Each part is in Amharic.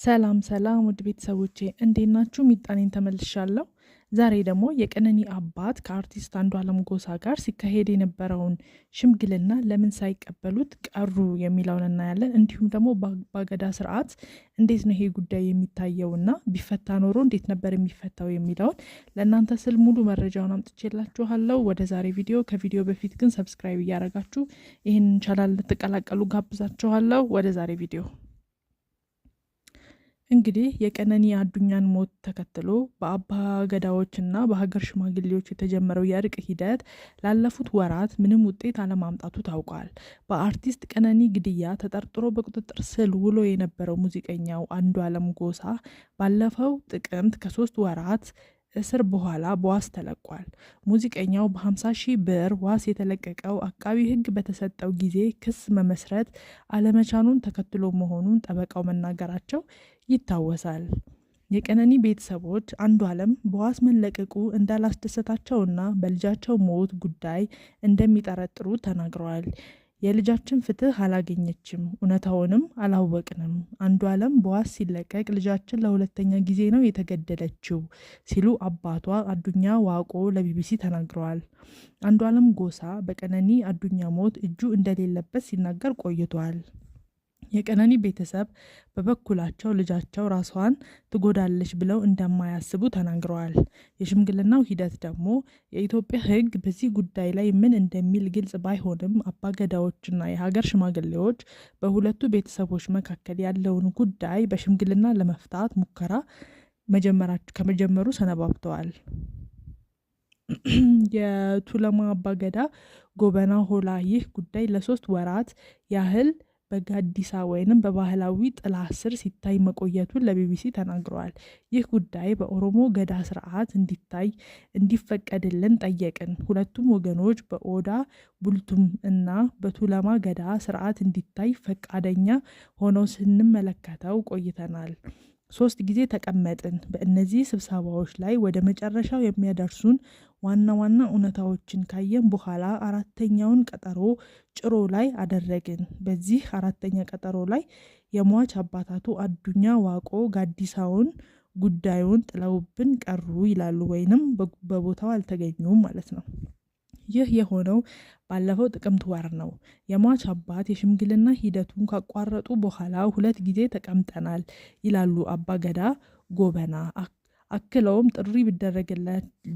ሰላም ሰላም ውድ ቤተሰቦቼ እንዴት ናችሁ? ሚጣኔን ተመልሻለሁ። ዛሬ ደግሞ የቀነኒ አባት ከአርቲስት አንዱዓለም ጎሳ ጋር ሲካሄድ የነበረውን ሽምግልና ለምን ሳይቀበሉት ቀሩ የሚለውን እናያለን። እንዲሁም ደግሞ በገዳ ስርዓት እንዴት ነው ይሄ ጉዳይ የሚታየውና ቢፈታ ኖሮ እንዴት ነበር የሚፈታው የሚለውን ለእናንተ ስል ሙሉ መረጃውን አምጥቼላችኋለሁ። ወደ ዛሬ ቪዲዮ ከቪዲዮ በፊት ግን subscribe እያደረጋችሁ ይህንን ቻናል እንድትቀላቀሉ ጋብዛችኋለሁ። ወደ ዛሬ ቪዲዮ። እንግዲህ የቀነኒ አዱኛን ሞት ተከትሎ በአባ ገዳዎችና በሀገር ሽማግሌዎች የተጀመረው የእርቅ ሂደት ላለፉት ወራት ምንም ውጤት አለማምጣቱ ታውቋል። በአርቲስት ቀነኒ ግድያ ተጠርጥሮ በቁጥጥር ስር ውሎ የነበረው ሙዚቀኛው አንዱዓለም ጎሳ ባለፈው ጥቅምት ከ3 ወራት እስር በኋላ በዋስ ተለቋል። ሙዚቀኛው በ50 ሺህ ብር ዋስ የተለቀቀው አቃቢ ሕግ በተሰጠው ጊዜ ክስ መመስረት አለመቻሉን ተከትሎ መሆኑን ጠበቃው መናገራቸው ይታወሳል። የቀነኒ ቤተሰቦች አንዱዓለም በዋስ መለቀቁ እንዳላስደሰታቸውና በልጃቸው ሞት ጉዳይ እንደሚጠረጥሩ ተናግረዋል። የልጃችን ፍትህ አላገኘችም፣ እውነታውንም አላወቅንም። አንዱዓለም በዋስ ሲለቀቅ ልጃችን ለሁለተኛ ጊዜ ነው የተገደለችው ሲሉ አባቷ አዱኛ ዋቆ ለቢቢሲ ተናግረዋል። አንዱዓለም ጎሳ በቀነኒ አዱኛ ሞት እጁ እንደሌለበት ሲናገር ቆይቷል። የቀነኒ ቤተሰብ በበኩላቸው ልጃቸው ራሷን ትጎዳለች ብለው እንደማያስቡ ተናግረዋል። የሽምግልናው ሂደት ደግሞ የኢትዮጵያ ሕግ በዚህ ጉዳይ ላይ ምን እንደሚል ግልጽ ባይሆንም አባገዳዎችና የሀገር ሽማግሌዎች በሁለቱ ቤተሰቦች መካከል ያለውን ጉዳይ በሽምግልና ለመፍታት ሙከራ ከመጀመሩ ሰነባብተዋል። የቱለማ አባገዳ ጎበና ሆላ ይህ ጉዳይ ለ3 ወራት ያህል በጋዲሳ ወይንም በባህላዊ ጥላ ስር ሲታይ መቆየቱን ለቢቢሲ ተናግረዋል። ይህ ጉዳይ በኦሮሞ ገዳ ስርዓት እንዲታይ እንዲፈቀድልን ጠየቅን። ሁለቱም ወገኖች በኦዳ ቡልቱም እና በቱለማ ገዳ ስርዓት እንዲታይ ፈቃደኛ ሆነው ስንመለከተው ቆይተናል። ሶስት ጊዜ ተቀመጥን። በእነዚህ ስብሰባዎች ላይ ወደ መጨረሻው የሚያደርሱን ዋና ዋና እውነታዎችን ካየን በኋላ አራተኛውን ቀጠሮ ጭሮ ላይ አደረግን። በዚህ አራተኛ ቀጠሮ ላይ የሟች አባት አቶ አዱኛ ዋቆ ጋዲሳውን ጉዳዩን ጥለውብን ቀሩ ይላሉ፣ ወይንም በቦታው አልተገኙም ማለት ነው። ይህ የሆነው ባለፈው ጥቅምት ወር ነው። የሟች አባት የሽምግልና ሂደቱን ካቋረጡ በኋላ ሁለት ጊዜ ተቀምጠናል ይላሉ አባገዳ ጎበና። አክለውም ጥሪ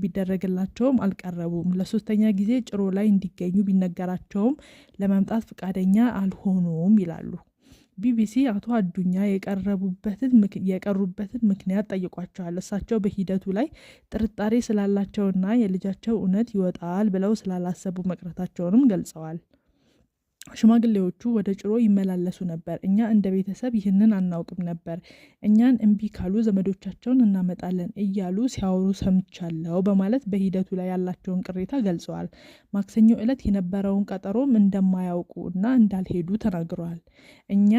ቢደረግላቸውም አልቀረቡም። ለሶስተኛ ጊዜ ጭሮ ላይ እንዲገኙ ቢነገራቸውም ለመምጣት ፈቃደኛ አልሆኑም ይላሉ። ቢቢሲ አቶ አዱኛ የቀሩበትን ምክንያት ጠይቋቸዋል። እሳቸው በሂደቱ ላይ ጥርጣሬ ስላላቸውና የልጃቸው እውነት ይወጣል ብለው ስላላሰቡ መቅረታቸውንም ገልጸዋል። ሽማግሌዎቹ ወደ ጭሮ ይመላለሱ ነበር። እኛ እንደ ቤተሰብ ይህንን አናውቅም ነበር። እኛን እምቢ ካሉ ዘመዶቻቸውን እናመጣለን እያሉ ሲያወሩ ሰምቻለሁ በማለት በሂደቱ ላይ ያላቸውን ቅሬታ ገልጸዋል። ማክሰኞ ዕለት የነበረውን ቀጠሮም እንደማያውቁ እና እንዳልሄዱ ተናግረዋል። እኛ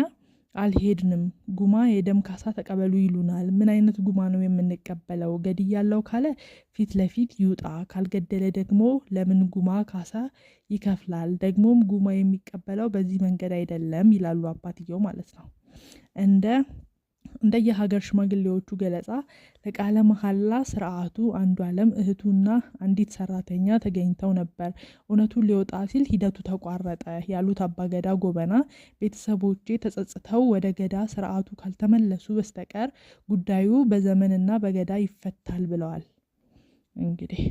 አልሄድንም። ጉማ የደም ካሳ ተቀበሉ ይሉናል። ምን አይነት ጉማ ነው የምንቀበለው? ገድያለሁ ካለ ፊት ለፊት ይውጣ፣ ካልገደለ ደግሞ ለምን ጉማ ካሳ ይከፍላል? ደግሞም ጉማ የሚቀበለው በዚህ መንገድ አይደለም ይላሉ አባትየው ማለት ነው። እንደየሀገር ሽማግሌዎቹ ገለጻ ለቃለ መሐላ ስርዓቱ አንዱዓለም፣ እህቱና አንዲት ሰራተኛ ተገኝተው ነበር። እውነቱን ሊወጣ ሲል ሂደቱ ተቋረጠ ያሉት አባገዳ ጎበና ቤተሰቦቼ ተጸጽተው ወደ ገዳ ስርዓቱ ካልተመለሱ በስተቀር ጉዳዩ በዘመንና በገዳ ይፈታል ብለዋል። እንግዲህ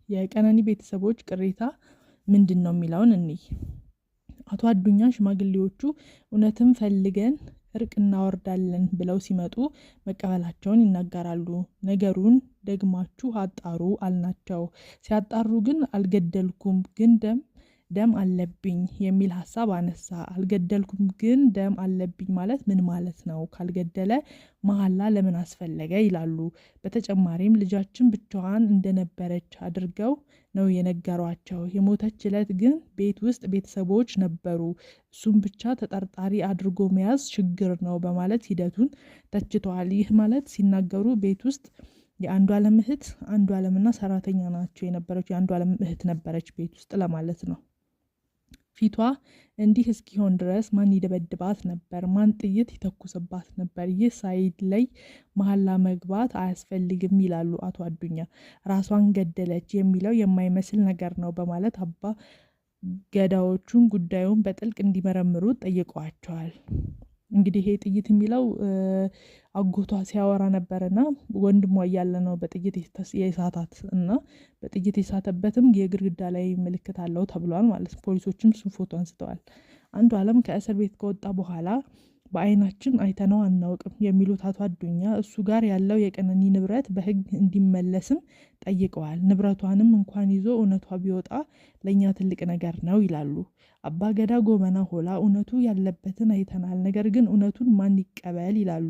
የቀነኒ ቤተሰቦች ቅሬታ ምንድን ነው የሚለውን እንይ። አቶ አዱኛ ሽማግሌዎቹ እውነትም ፈልገን እርቅ እናወርዳለን ብለው ሲመጡ መቀበላቸውን ይናገራሉ። ነገሩን ደግማችሁ አጣሩ አልናቸው። ሲያጣሩ ግን አልገደልኩም ግን ደም አለብኝ የሚል ሀሳብ አነሳ። አልገደልኩም ግን ደም አለብኝ ማለት ምን ማለት ነው? ካልገደለ መሐላ ለምን አስፈለገ? ይላሉ። በተጨማሪም ልጃችን ብቻዋን እንደነበረች አድርገው ነው የነገሯቸው። የሞተች ዕለት ግን ቤት ውስጥ ቤተሰቦች ነበሩ። እሱም ብቻ ተጠርጣሪ አድርጎ መያዝ ችግር ነው በማለት ሂደቱን ተችተዋል። ይህ ማለት ሲናገሩ ቤት ውስጥ የአንዱዓለም እህት፣ አንዱዓለምና ሰራተኛ ናቸው የነበረችው። የአንዱዓለም እህት ነበረች ቤት ውስጥ ለማለት ነው። ፊቷ እንዲህ እስኪሆን ድረስ ማን ይደበድባት ነበር? ማን ጥይት ይተኩስባት ነበር? ይህ ሳይለይ መሀላ መግባት አያስፈልግም ይላሉ አቶ አዱኛ። ራሷን ገደለች የሚለው የማይመስል ነገር ነው በማለት አባ ገዳዎቹን ጉዳዩን በጥልቅ እንዲመረምሩ ጠይቀዋቸዋል። እንግዲህ ይሄ ጥይት የሚለው አጎቷ ሲያወራ ነበርና ወንድሟ እያለ ነው በጥይት የሳታት እና በጥይት የሳተበትም የግድግዳ ላይ ምልክት አለው ተብሏል ማለት ነው። ፖሊሶችም እሱን ፎቶ አንስተዋል። አንዱ አለም ከእስር ቤት ከወጣ በኋላ በአይናችን አይተነው አናውቅም የሚሉት አቶ አዱኛ እሱ ጋር ያለው የቀነኒ ንብረት በሕግ እንዲመለስም ጠይቀዋል። ንብረቷንም እንኳን ይዞ እውነቷ ቢወጣ ለእኛ ትልቅ ነገር ነው ይላሉ። አባገዳ ጎበና ሆላ እውነቱ ያለበትን አይተናል፣ ነገር ግን እውነቱን ማን ይቀበል ይላሉ።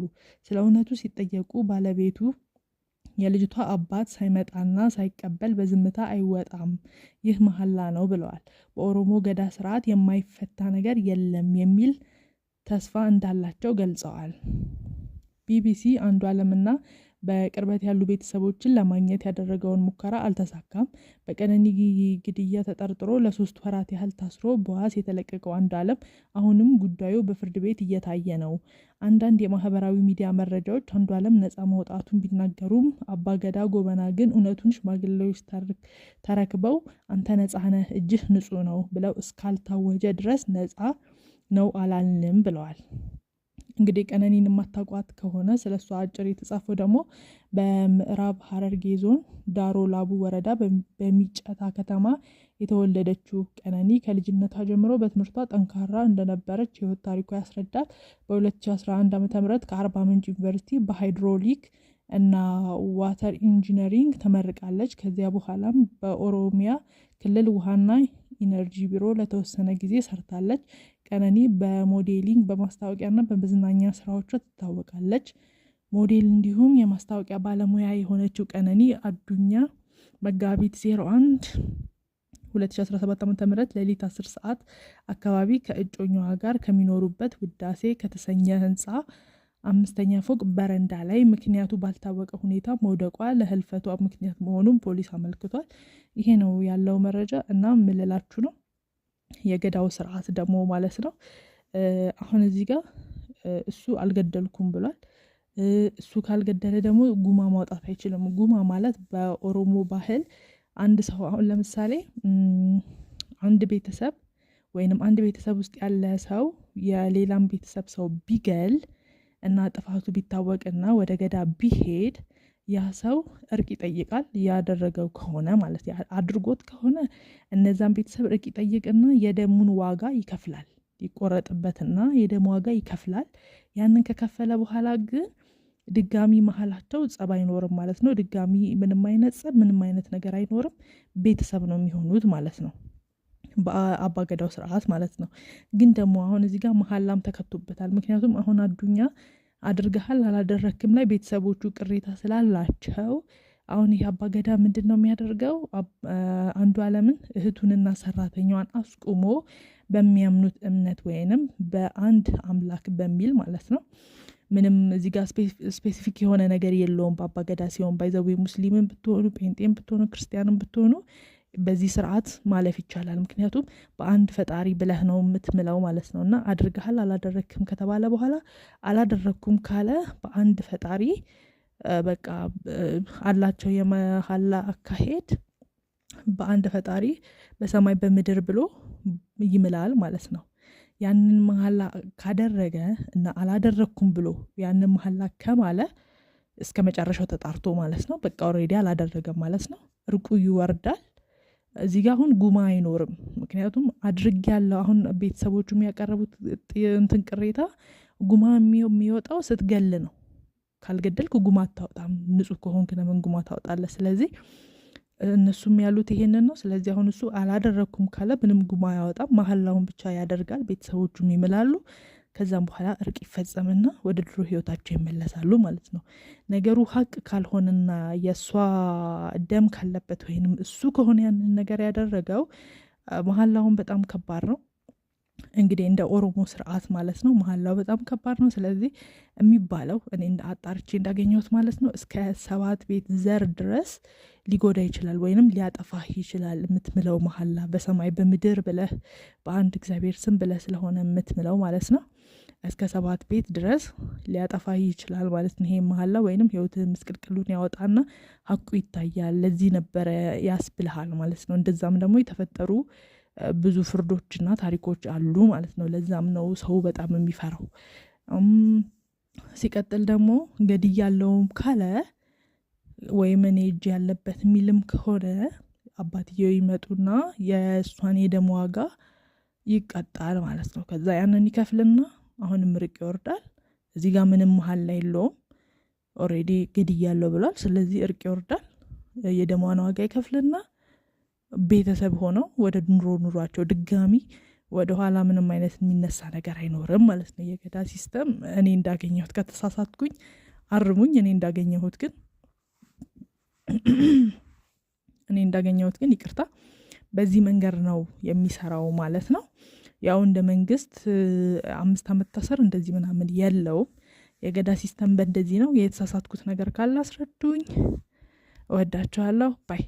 ስለ እውነቱ ሲጠየቁ ባለቤቱ የልጅቷ አባት ሳይመጣና ሳይቀበል በዝምታ አይወጣም፣ ይህ መሐላ ነው ብለዋል። በኦሮሞ ገዳ ስርዓት የማይፈታ ነገር የለም የሚል ተስፋ እንዳላቸው ገልጸዋል። ቢቢሲ አንዱዓለምና በቅርበት ያሉ ቤተሰቦችን ለማግኘት ያደረገውን ሙከራ አልተሳካም። በቀነኒ ግድያ ተጠርጥሮ ለ3 ወራት ያህል ታስሮ በዋስ የተለቀቀው አንዱዓለም አሁንም ጉዳዩ በፍርድ ቤት እየታየ ነው። አንዳንድ የማህበራዊ ሚዲያ መረጃዎች አንዱዓለም ነፃ መውጣቱን ቢናገሩም አባገዳ ጎበና ግን እውነቱን ሽማግሌዎች ተረክበው አንተ ነፃ ነህ፣ እጅህ ንጹህ ነው ብለው እስካልታወጀ ድረስ ነፃ ነው አላልንም ብለዋል። እንግዲህ ቀነኒን የማታውቋት ከሆነ ስለ እሷ አጭር የተጻፈው ደግሞ በምዕራብ ሐረርጌ ዞን ዳሮ ላቡ ወረዳ በሚጨታ ከተማ የተወለደችው ቀነኒ ከልጅነቷ ጀምሮ በትምህርቷ ጠንካራ እንደነበረች የህይወት ታሪኳ ያስረዳል። በ2011 ዓ.ም ከአርባ ምንጭ ዩኒቨርሲቲ በሃይድሮሊክ እና water engineering ተመርቃለች። ከዚያ በኋላም በኦሮሚያ ክልል ውሃና ኢነርጂ ቢሮ ለተወሰነ ጊዜ ሰርታለች። ቀነኒ በ modeling፣ በማስታወቂያና በመዝናኛ ስራዎቿ ትታወቃለች። ሞዴል እንዲሁም የማስታወቂያ ባለሙያ የሆነችው ቀነኒ አዱኛ መጋቢት 01 2017 ዓ.ም ሌሊት 10 ሰዓት አካባቢ ከእጮኛዋ ጋር ከሚኖሩበት ውዳሴ ከተሰኘ ህንፃ አምስተኛ ፎቅ በረንዳ ላይ ምክንያቱ ባልታወቀ ሁኔታ መውደቋ ለህልፈቷ ምክንያት መሆኑን ፖሊስ አመልክቷል። ይሄ ነው ያለው መረጃ እና ምልላችሁ ነው የገዳው ስርዓት ደግሞ ማለት ነው። አሁን እዚህ ጋር እሱ አልገደልኩም ብሏል። እሱ ካልገደለ ደግሞ ጉማ ማውጣት አይችልም። ጉማ ማለት በኦሮሞ ባህል አንድ ሰው አሁን ለምሳሌ አንድ ቤተሰብ ወይንም አንድ ቤተሰብ ውስጥ ያለ ሰው የሌላም ቤተሰብ ሰው ቢገል እና ጥፋቱ ቢታወቅና ወደ ገዳ ቢሄድ ያ ሰው እርቅ ይጠይቃል። ያደረገው ከሆነ ማለት አድርጎት ከሆነ እነዛን ቤተሰብ እርቅ ይጠይቅና የደሙን ዋጋ ይከፍላል። ይቆረጥበትና የደም ዋጋ ይከፍላል። ያንን ከከፈለ በኋላ ግን ድጋሚ መሀላቸው ጸብ አይኖርም ማለት ነው። ድጋሚ ምንም አይነት ጸብ፣ ምንም አይነት ነገር አይኖርም። ቤተሰብ ነው የሚሆኑት ማለት ነው። በአባገዳው ስርዓት ማለት ነው። ግን ደግሞ አሁን እዚህ ጋር መሀላም ተከቶበታል። ምክንያቱም አሁን አዱኛ አድርገሃል አላደረክም ላይ ቤተሰቦቹ ቅሬታ ስላላቸው አሁን ይህ አባገዳ ምንድን ነው የሚያደርገው? አንዱ አለምን እህቱንና ሰራተኛዋን አስቁሞ በሚያምኑት እምነት ወይንም በአንድ አምላክ በሚል ማለት ነው። ምንም እዚህ ጋር specific የሆነ ነገር የለውም። በአባገዳ ሲሆን by the way ሙስሊምን ብትሆኑ፣ ጴንጤን ብትሆኑ፣ ክርስቲያንን ብትሆኑ በዚህ ስርዓት ማለፍ ይቻላል። ምክንያቱም በአንድ ፈጣሪ ብለህ ነው የምትምለው ማለት ነው። እና አድርገሃል አላደረግክም ከተባለ በኋላ አላደረግኩም ካለ በአንድ ፈጣሪ በቃ አላቸው የመሀላ አካሄድ በአንድ ፈጣሪ በሰማይ በምድር ብሎ ይምላል ማለት ነው። ያንን መሀላ ካደረገ እና አላደረግኩም ብሎ ያንን መሀላ ከማለ እስከ መጨረሻው ተጣርቶ ማለት ነው። በቃ already አላደረገም ማለት ነው። እርቁ ይወርዳል። እዚህ ጋር አሁን ጉማ አይኖርም። ምክንያቱም አድርግ ያለው አሁን ቤተሰቦቹ የሚያቀርቡት እንትን ቅሬታ ጉማ የሚወጣው ስትገል ነው። ካልገደልክ ጉማ አታወጣም። ንጹህ ከሆንክ ለምን ጉማ ታወጣለህ? ስለዚህ እነሱም ያሉት ይሄንን ነው። ስለዚህ አሁን እሱ አላደረግኩም ካለ ምንም ጉማ አያወጣም። መሀላውን ብቻ ያደርጋል። ቤተሰቦቹም ይምላሉ። ከዛም በኋላ እርቅ ይፈጸምና ወደ ድሮ ህይወታቸው ይመለሳሉ ማለት ነው። ነገሩ ሀቅ ካልሆነና የእሷ ደም ካለበት ወይንም እሱ ከሆነ ያንን ነገር ያደረገው መሀላውን በጣም ከባድ ነው። እንግዲህ እንደ ኦሮሞ ስርዓት ማለት ነው መሀላው በጣም ከባድ ነው። ስለዚህ የሚባለው እኔ እንደ አጣርቼ እንዳገኘሁት ማለት ነው እስከ 7 ቤት ዘር ድረስ ሊጎዳ ይችላል ወይንም ሊያጠፋህ ይችላል የምትምለው መሀላ በሰማይ በምድር ብለህ በአንድ እግዚአብሔር ስም ብለህ ስለሆነ የምትምለው ማለት ነው እስከ 7 ቤት ድረስ ሊያጠፋህ ይችላል ማለት ነው። ይሄ መሀላ ወይንም ህይወትህን ምስቅልቅሉን ያወጣና ሀቁ ይታያል ለዚህ ነበረ ያስብልሃል ማለት ነው። እንደዛም ደግሞ የተፈጠሩ ብዙ ፍርዶችና ታሪኮች አሉ ማለት ነው። ለዛም ነው ሰው በጣም የሚፈራው። ሲቀጥል ደግሞ ገድያለሁም ካለ ወይም እኔ እጅ ያለበት የሚልም ከሆነ አባትየው ይመጡና የእሷን የደም ዋጋ ይቀጣል ማለት ነው። ከዛ ያንን ይከፍልና አሁንም እርቅ ይወርዳል። እዚህ ጋር ምንም መሀላ የለውም። Already ገድያለሁ ብሏል። ስለዚህ እርቅ ይወርዳል። የደሟን ዋጋ ይከፍልና ቤተሰብ ሆነው ወደ ኑሯቸው ድጋሚ ወደ ኋላ ምንም አይነት የሚነሳ ነገር አይኖርም ማለት ነው። የገዳ system እኔ እንዳገኘሁት፣ ከተሳሳትኩኝ አርሙኝ። እኔ እንዳገኘሁት ግን ይቅርታ፣ በዚህ መንገድ ነው የሚሰራው ማለት ነው። ያው እንደ መንግስት 5 ዓመት ታሰር እንደዚህ ምናምን የለውም። የገዳ system በእንደዚህ ነው። የተሳሳትኩት ነገር ካለ አስረዱኝ። እወዳችኋለሁ። Bye።